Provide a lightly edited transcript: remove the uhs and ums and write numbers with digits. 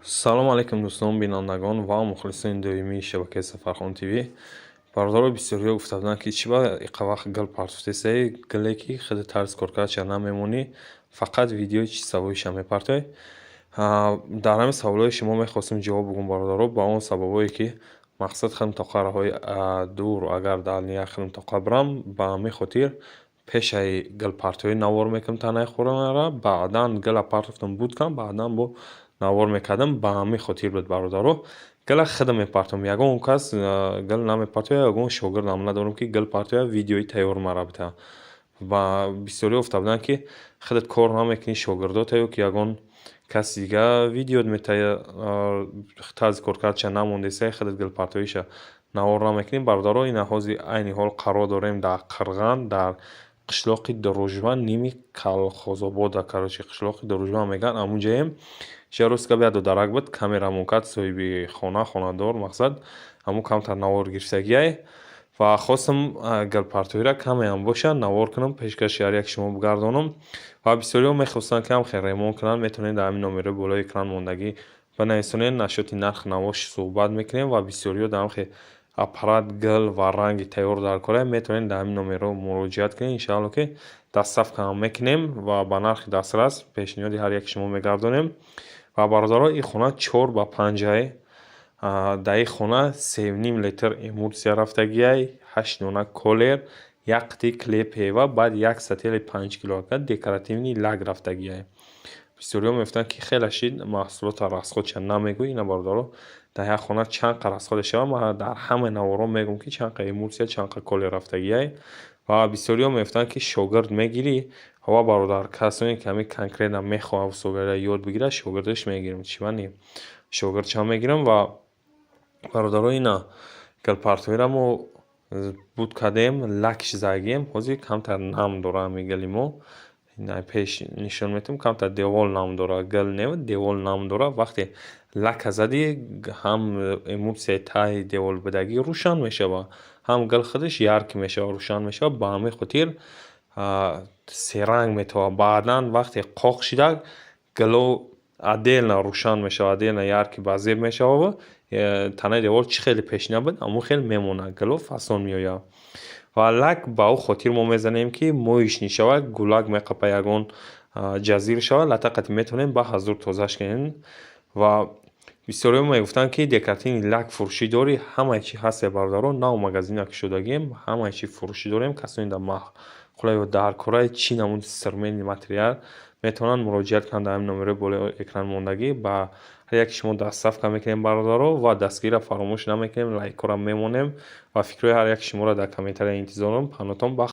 Салому алайкум, дӯстон, бинандагон ва мухлисони доимии шабакаи Сафархон ТВ. Бародаро, бисёриҳо гуфта буданд, ки чӣ ба иқа вақт гил партофтесаи, гиле ки худи тарзи коркардша намемонӣ, фақат видеои чистовойиша мепартоӣ. Дар ҳамин саволҳои шумо мехостем ҷавоб бугӯм, бародаро, ба он сабабое ки мақсад худам тоқа роҳҳои дур, агар дар як худам тоқа бирам, ба ҳамин хотир пешаи гилпартоӣ навор мекунам танаи хонара, баъдан гила партофтам, буд кам, баъдан бо навор мекардам. Ба ҳамин хотир буд, бародаро. Гила худам мепартом, ягон кас гил намепартояд, ягон шогирдам надорам, ки гил партояд, видеои тайёр мара битавад. Ва бисёриҳо гуфта буданд, ки худат кор намекунӣ, шогирдота ё ки ягон каси дига видеот метаҳад, тарзи коркардша намондесай, худат гилпартоиша навор намекунӣ. Бародаро, ина ҳозир айни ҳол қарор дорем дар Қирған, дар қишлоқи Дружба, ними Калхозобода, короче, қишлоқи Дружба мегӯянд, ҳамунҷоем. Ша рӯз ка як додарак буд, камерамон кард, соҳиби хона, хонадор, мақсад ҳамун камтар навор гирифтагиай ва хостам гилпартоиро камеам бошад навор кунам, пешкаши ҳар яки шумо бигардонам. Ва бисёриҳо мехостанд, ки ҳам хел ремонт кунанд, метавонед дар ҳамин номерои болои экран мондагӣ бинависонед, насчёти нархи навош суҳбат мекунем. Ва бисёриҳо дар ҳам хел аппарат, гил ва ранги тайёр дар кора, метавонед дар ҳамин номерҳо муроҷиат кунед. Иншаалло, ки доставкаам мекунем ва ба нархи дастрас пешниҳоди ҳар яки шумо мегардонем. Ва бародаро, ин хона 4 ба 5-ай. Дар ин хона 3,5 литр эмулсия рафтагиай, ҳашт дона колер, як қитъи клей ПВА, баъд як сатели 5 кило декоративный лак рафтагиай. Бисёриҳо мегуфтанд, ки хеле шид, маҳсулотро расходша намегӯӣ. Ина, бародаро, дар як хона чанд қа расходе шавад, ман дар ҳамаи наворҳо мегӯм, ки чанд қа эмулсия, чанд қа колер рафтагиай. Ва бисёриҳо мегуфтанд, ки шогирд мегирӣ? Ҳова, бародар, касоне ки ҳамин конкретно мехоҳад устогария ёд бигирад, шогирдаш мегирем, чӣ ба не, шогирдча мегирам. Ва бародаро, ина гилпартоиро мо буд кардем, лакш задем, ҳозир камтар нам дора ҳамин гили мо. Пеш нишон метавам, камтар девол нам дора, гил не, девол нам дора. Вақте лака задӣ, ҳам эмулсияи таҳи девол будагӣ рӯшан мешавад, ҳам гил худаш яркий мешавад, рӯшан мешавад. Ба ҳамин хотир серанг метавад. Баъдан вақте қоқ шида, гило отдельно рӯшан мешавад, отдельно яркий, базеб мешавад. Танаи девол чӣ хеле пешина буд, ҳамон хел мемонад, гило фасон меояд. Ва лак ба ӯ хотир мо мезанем, ки моиш нишавад, гулак меқапа, ягон ҷазир шавад, латақати метавонем ба ҳазур тозаш кунем. Ва бисёриҳо мегуфтанд, ки декоративный лак фурӯшӣ дорӣ? Ҳамаи чӣ ҳасте, бародарон, нав магазина кушодагием, ҳамаи чӣ фурӯшӣ дорем. Касоне дар маъқула ё дар кораи чӣ намуди современный материал, метавонанд муроҷиат кунанд дар ҳамин номерои болои экран мондагӣ. Ба ҳар яки шумо доставка мекунем, бародаро, ва дастгириро фаромӯш намекунем, лайкҳоро мемонем ва фикрҳои ҳар яки шуморо дар комментария интизорам. Паҳнотон ба